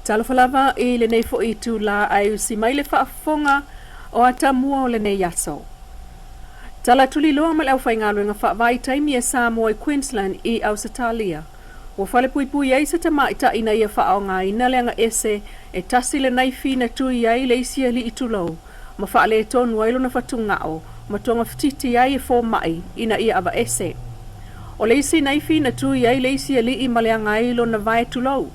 Talofa lava i lenei foi itulā ae usi mai le faafofoga o atamua o lenei aso. Tala tuliloa ma le aufaigaluega faavaitaimi a Samoa i Queensland i Ausetalia. Ua falepuipui ai se tamaitai ina ia faaaogaina le agaese e tasi le naifi na tui ai le isi alii tulou ma faaletonu ai lona fatugao ma togafititi ai e fomai ina ia avaese. O le isi naifi na tui ai le isi alii ma leaga ai lona vae tulou.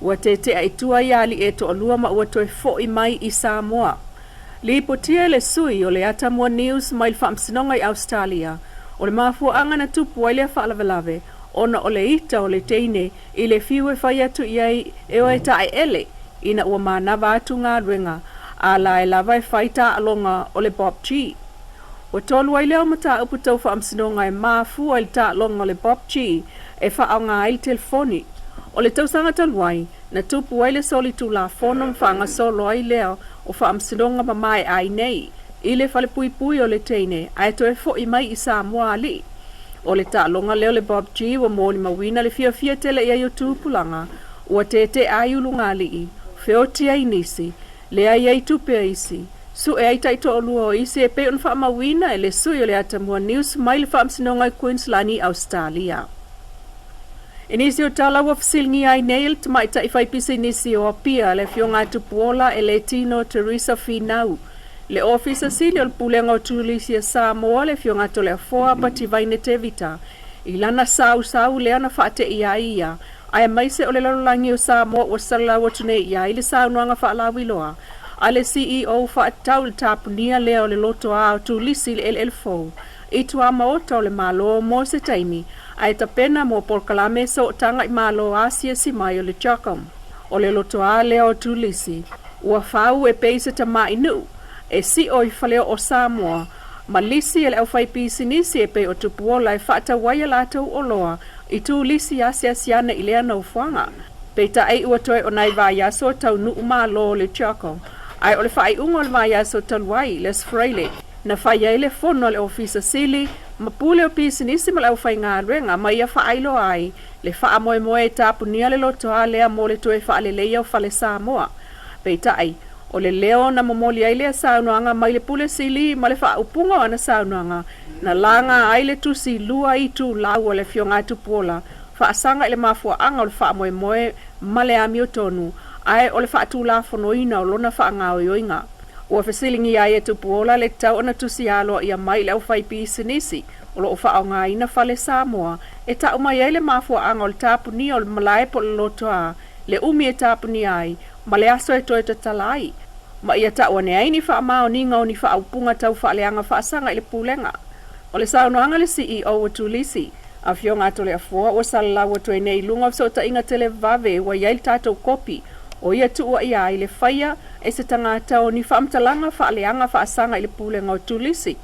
Ua tetea i tua ia alii e toalua ma ua toe foi mai i Samoa. Lipotia e le sui o le Atamua News mai le Faamasinoga i Ausetalia, o le mafuaaga na tupu ai lea faalavelave ona o le ita o le teine i le fiu e fai atu i ai e o e taeele ina ua manava atu galuega a la e lava e fai taaloga o le Bob G. Ua tolu ai lea o mataupu tau faamasinoga e mafua i le taaloga o le Bob G e faaaoga ai le telefoni. O le tausaga talu ai, na tupu ai le solitulafono ma faagasolo ai lea o faamasinoga ma maea ai nei i le falepuipui o le teine ae toe foi mai i Samoa alii. O le taaloga lea o le Bob G ua molimauina le fiafia tele i ai o tupulaga, ua tetea ai ulugalii, feoti ai nisi, leai ai tupe a isi, sue ai taitoalua o isi e pei ona faamauina e le sui o le Atamua News mai le Faamasinoga i Queensland i Ausetalia. I nisi o tala ua fesiligia ai nei e le tamaitai faipisinisi o Apia, le Afioga a Tupuola Eletino Teresa Finau, le Ofisa Sili o le Pulega o Turisi a Samoa, le Afioga a Toleafoa Pativaine Tevita, i lana sausau lea na faateia ai ia, aemaise o le lalolagi o Samoa ua salalau atu nei i ai le saunoaga faalauiloa a le CEO faatatau i le tapunia lea o le lotoa o Turisi i le eleele fou i tuamaota o le Malo mo se taimi ae tapena mo polokalame sootaga i Malo asiasi mai o le CHOGM. O le lotoa lea o Turisi ua fau e pei se tamai nuu e sio i faleoo Samoa ma lisi e le aufaipisinisi e pei o Tupuola e faatau ai a latou oloa i turisi asiasi ane i lea nofoaga. Peitai ua toe o nai vaiaso taunuu malo le CHOGM, ae o le faaiuga o le vaiaso talu ai, le Aso Faraile, na fai ai le fono a le Ofisa Sili ma Pule o Pisinisi ma le Aufaigaluega ma ia faailoa ai le faamoemoe e tapunia le lotoa lea mo le toe faaleleia o Fale Samoa. Peitai, o le leo na momoli ai lea saunoaga mai le Pule Sili ma le faaupuga o ana saunoaga na laga ai le tusi lua itulau a le Afioga a Tupuola faasaga i le mafuaaga o le faamoemoe ma le amiotonu ae o le faatulafonoina o lona faagaoioiga. Ua fesiligia ai e Tupuola le tatau ona tusi aloaia mai i le aufaipisinisi o lo o faaaogaina fale Samoa e tau mai ai le mafuaaga o le tapunia o le malae po o le lotoa, le umi e tapunia ai, ma le aso e toe tatala ai, ma ia tau ane ai ni faamaoniga o ni faaupuga tau faaleaga faasaga i le Pulega. O le saunoaga a le CEO o Tulisi, Afioga a Toleafoa, ua salalau atu ai nei i luga o fesootaiga televave ua i ai le tatou kopi o ia tuuaia ai le faia e se tagata o ni faamatalaga faaleaga faasaga i le Pulega o Tulisi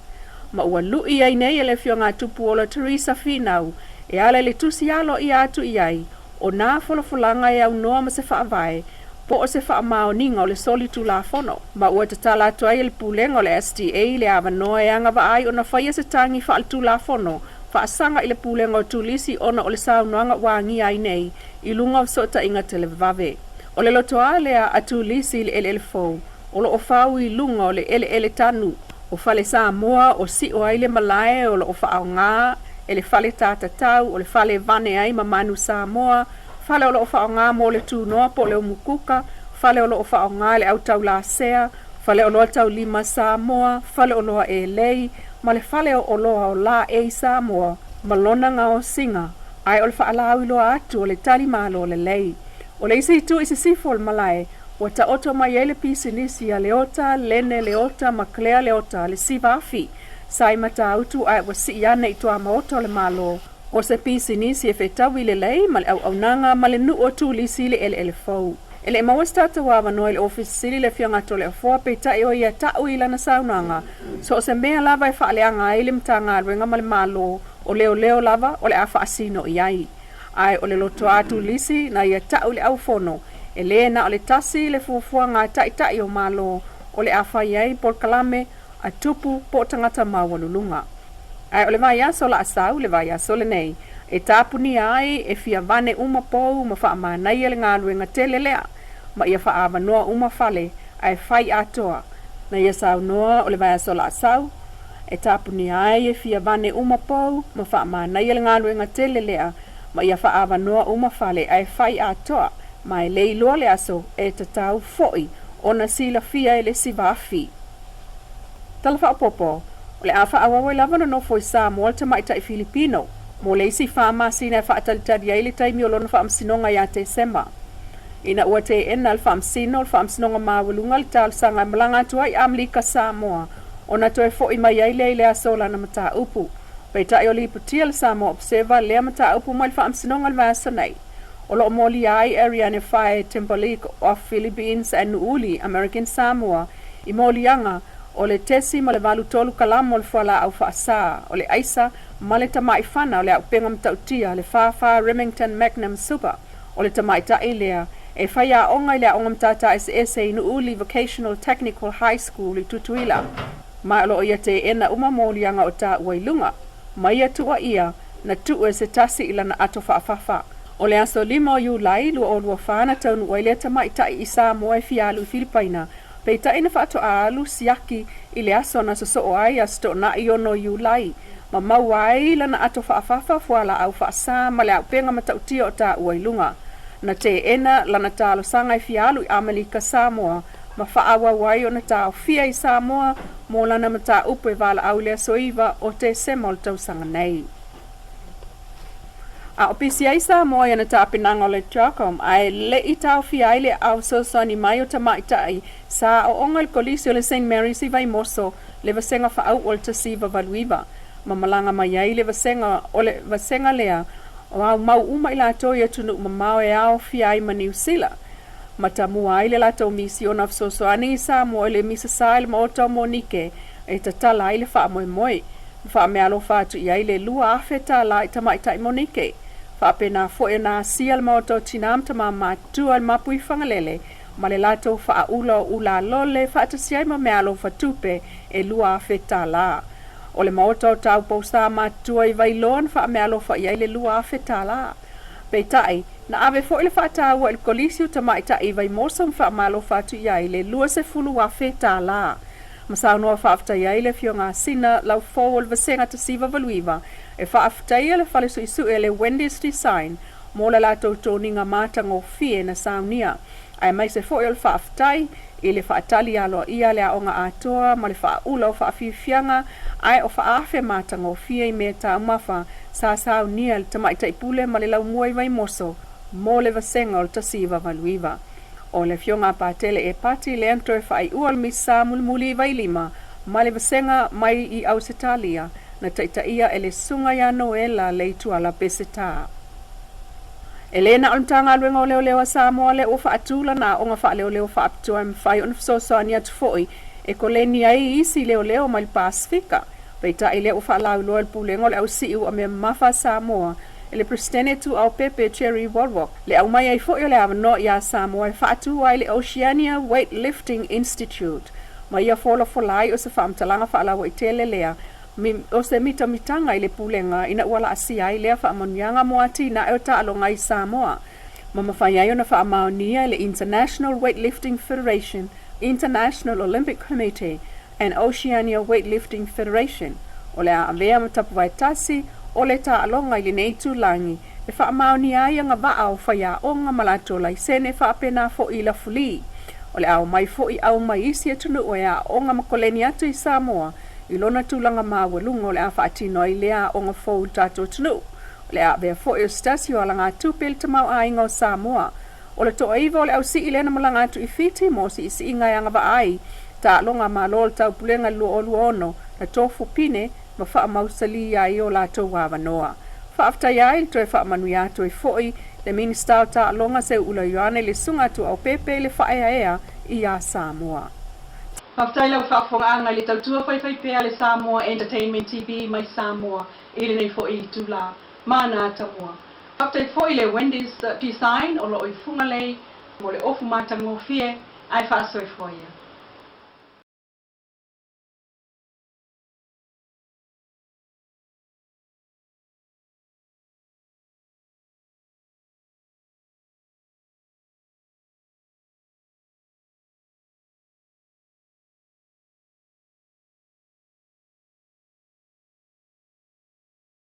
ma ua lui ai nei e le Afioga a Tupuola Teresa Finau e ala i le tusi aloaia atu i ai o nā folafolaga e aunoa ma se faavae po o se faamaoniga o le solitulafono, ma ua tatala atu ai e le Pulega o le STA le avanoa e agavaa ai ona faia se tagi faaletulafono faasaga i le Pulega o Turisi ona o le saunoaga ua agia ai nei i luga o fesootaiga televavave. O le lotoa lea a Turisi i le eleele fou o lo o fau i luga o le eleele tanu o Fale Samoa o sio ai le malae o lo o faaaoga e le fale tatatau o le fale e vane ai ma manu Samoa, fale o lo o faaaoga mo le tunoa po o le umukuka, fale o lo o faaaoga e le au taulasea, fale oloa taulima Samoa, fale oloa elei, ma le fale o oloa o laei Samoa ma lona gaosiga, ae o le faalauiloa atu o le tali malo lelei. O le isi itu i sisifo o le malae, ua taoto mai ai le pisinisi a Leota, Lene Leota ma Claire Leota, le siva afi sa i Matautu ae ua sii ane i tuamaota o le Malo, o se pisinisi e fetaui lelei ma le auaunaga ma le nuu o Tulisi i le eleele fou. E le i maua se tatou avanoa i le Ofisa Sili le Afioga a Toleafoa, peitai o ia ta'u i lana saunoaga, so o se mea lava e faaleaga ai le Matagaluega ma le Malo, o leoleo lava o le a faasino i ai. Ae o le lotoa Tulisi na ia ta'u i le aufono, e lē na o le tasi le fuafuaga a Taitai o Malo o le a fai ai polokalame a tupu po o tagata maualuluga. Ae o le vaiaso laasau le vaiaso lenei e tapunia ai e fia vane uma pou ma faamanaia le galuega tele lea. ma ia faaavanoa uma fale ae fai atoa. Na ia saunoa o le vaiaso laasau e tapunia ai e fia vane uma pou ma faamanaia le galuega tele lea ma ia faaavanoa uma fale ae fai atoa, ma e le iloa le aso e tatau foi ona silafia e le isi vaafi. Tala Faaopoopo, O le a faaauau ai lava ona nofo i Samoa le tamaitai Filipino mo le isi 4 masina e faatalitali ai le taimi o lona faamasinoga ia Tesema. Ina ua teena le faamasino o le Faamasinoga Maualuga le talosaga e malaga atu ai i Amerika Samoa ona toe fo'i mai ai lea i le aso o lana mataupu. Peitai o lipotia le Samoa Observer lea mataupu mai le faamasinoga le vaiaso nei. O loo molia ai Ariane Faye Timberlake of Philippines and Nu'uuli, American Samoa i moliaga o le 0.83 kalama o le fualaau faasā o le aisa ma le tamaifana o le auupega matautia le 44 Remington Magnum Super. O le tamaitai lea e faiaoga i le aoga matata eseese i Nu'uuli Vocational Technical High School i Tutuila, ma o loo ia teena uma moliaga o taua i luga ma ia tuuaia na tuu e se tasi i lana ato faafafa. O le aso 5 o Iulai 2024 na taunuu ai lea tamaitai i Samoa e fia alu i Filipaina, peitai na faatoa alu siaki i le aso na sosoo ai, Aso Toonai 6 Iulai, ma maua ai lana ato faafafa fualaau faasā ma le auupega matautia o taua i luga. Na teena lana talosaga e fia alu i Amerika Samoa ma faaauau ai ona taofia i Samoa mo lana mataupu e valaau i le aso 9 o Tesema o le tausaga nei. A o pisi ai Samoa i ana tapenaga o le CHOGM, ae le i taofia ai le aao fesoasoani mai o tamaitai sa aooga i le Kolisi o le St Mary's i Vaimoso le vasega faauu o le 1989, ma malaga mai ai le vasega o le vasega lea o aumau uma i latou i atunuu mamao e aofia ai ma Niu Sila, ma tamua ai le latou misiona fesoasoani i Samoa i le misa sa i le maota o Monike e tatala ai le faamoemoe, ma faameaalofa atu i ai le $2,000 i tamaitai Monike. Faapena foi ona asia le maota o Tinā ma Tamā Matutua i le Mapuifagalele ma le latou faaula o ulalole faatasi ai ma meaalofa tupe e $2,000. O le maota o Taupousā Matutua i Vailoa na faameaalofa i ai le $2,000. Peitai, na ave foi le faataua i le Kolisi o Tamaitai i Vaimoso ma faameaalofa atu i ai le $20,000. Ma saunoa faafetai ai le Afioga Sina Laufou o le Vasega 1989 e faafetaia le fale suisui le Wendy's Design mo le latou toniga matagofie na saunia, aemaise foi o le faafetai i le faatali aloaia le aoga atoa ma le faaula o faafiafiaga ae o faaafe matagofie i mea taumafa sa saunia le tamaitai pule ma le laumua i Vaimoso mo le vasega o le 1989. O le Afioga Patele e Pati lea na toe faaiua le misa mulimuli i Vailima ma le vasega mai i Ausetalia na taitaia e le Susuga ia Noela Leituala Peseta. E le na o le Matagaluega o Leoleo a Samoa lea ua faatū lana aoga faaleoleo faapitoa e mafai ona fesoasoani atu foi e koleni ai isi leoleo mai le Pasifika. Peitai lea ua faalauiloa e le Pulega o le Ausiu a Mea Mamafa a Samoa e le Peresetene Tuuaupepe Jerry Wallwork le aumai ai foi o le avanoa iā Samoa e faatū ai le Oceania Weightlifting Institute, ma ia folafola ai o se faamatalaga faalauaitele lea o se mitamitaga i le Pulega ina ua laasia ai lea faamanuiaga mo atinae o taaloga i Samoa, ma mafai ai ona faamaonia e le International Weightlifting Federation, International Olympic Committee and Oceania Weightlifting Federation o le a avea ma tapuvaetasi o le taaloga i lenei itulagi e faamaonia ai agavaa o faiaoga ma latou laisene faapena foi i lafulī. O le a omai foi au mai isi atunuu e aooga ma koleni atu i Samoa i lona tulaga maualuga o le a faatino ai lea aoga fou i le tatou atunuu. O le a avea foi o se tasi o alagatupe i le tamaoaiga o Samoa. O le toaiva o le ausii lea na malaga atu i Fiti mo siisiiga e agavaa ai taaloga malo o le taupulega i le 2026 na tofu pine ma faamausalī ai o latou avanoa. Faafetai ai le toe faamanuia atu ai foi le Minisita o Taaloga Seuula Ioane i le Susuga Tuuaupepe i le faaeaea iā Samoa. Faafetai lau faafofogaaga i le tautua faifaipea le Samoa Entertainment TV mai Samoa i lenei foi itulā ma na atamua. Faafetai foi le Wendy's Design o loo i Fugalei mo le ofu matagofie ae faasoifua ia.